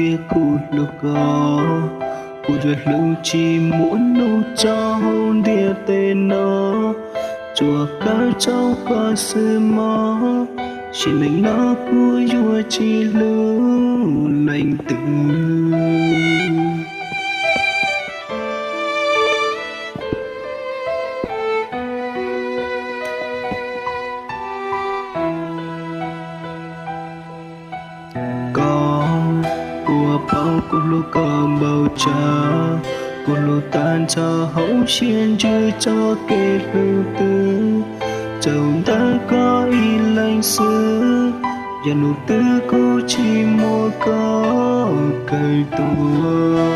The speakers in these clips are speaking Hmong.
Kuv hlub koj, kuv yuav hlub tsis muaj lus tso hauv ntiaj teb no, tsuas kawm txog koj xwb mog, sim neej no kuv yuav tsis hlub leej twg. Koj, kuv paub kuv hlub koj npaum cas, kuv hlub tag nrho hauv siab ntsws txoj kev hlub twg. Txawm ntawm koj ib leeg xwb, yog hnub twg kuv tsis muaj koj kawm tuaj.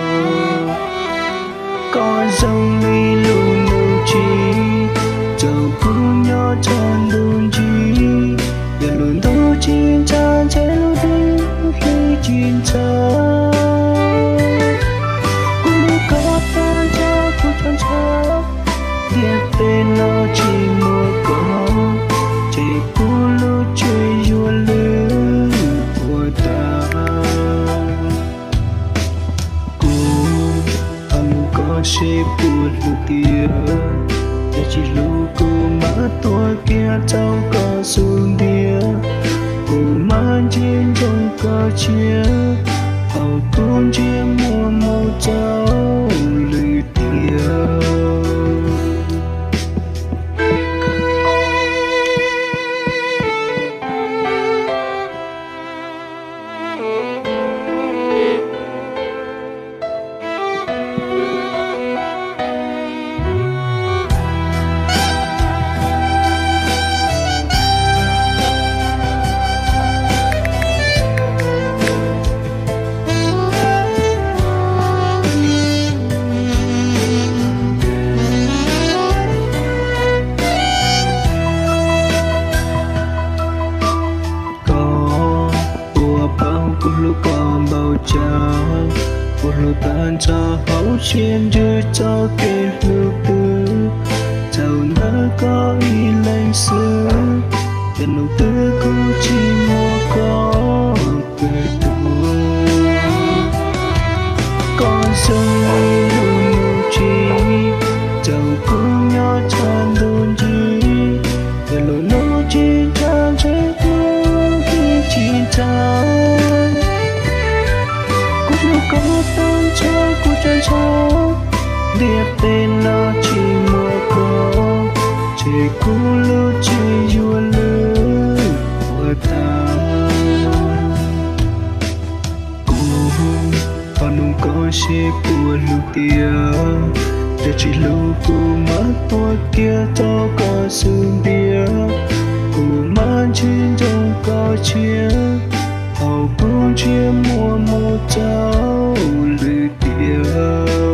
Koj zoo li lub ntuj tsim, txawm kuv nyob txog ntuj ntsig, yog lub ntuj tsis ntshaw ntshe lub ntuj tsis ntshaw. Kuv hlub koj tag nrho kuv txoj sia, ntiaj teb no tsis muaj koj, ces kuv lub tsev yuav lwj ua tag. Kuv thov nug koj seb puas hlub tiag, yog tsis hlub kuv mam tuag kiag rau koj xub ntiag. Kuv mam ntsia ntsoov koj tshiab, thaum kuv ntsej muag mus rau lwm tiag. Koj, kuv paub kuv hlub koj npaum cas, kuv hlub tag nrho hauv siab ntsws txoj kev hlub twg. Txawm ntawm koj ib leeg xwb, yog hnub twg kuv tsis muaj koj kawm tuaj. Koj zoo li lub ntuj tsim, txawm kuv nyob txog ntuj ntsig, yog lub ntuj tsis ntshaw ntshe kuv tsis ntshaw. Kuv hlub koj tag nrho kuv txoj sia, ntiaj teb no tsis muaj koj, ces kuv lub tsev yuav lwj ua tag. Kuv thov nug koj seb puas hlub tiag, yog tsis hlub kuv mam tuag kiag rau koj xub ntiag. Kuv mam ntsia ntsoov koj tshiab, thaum kuv ntsej muag mus rau lwm tiag.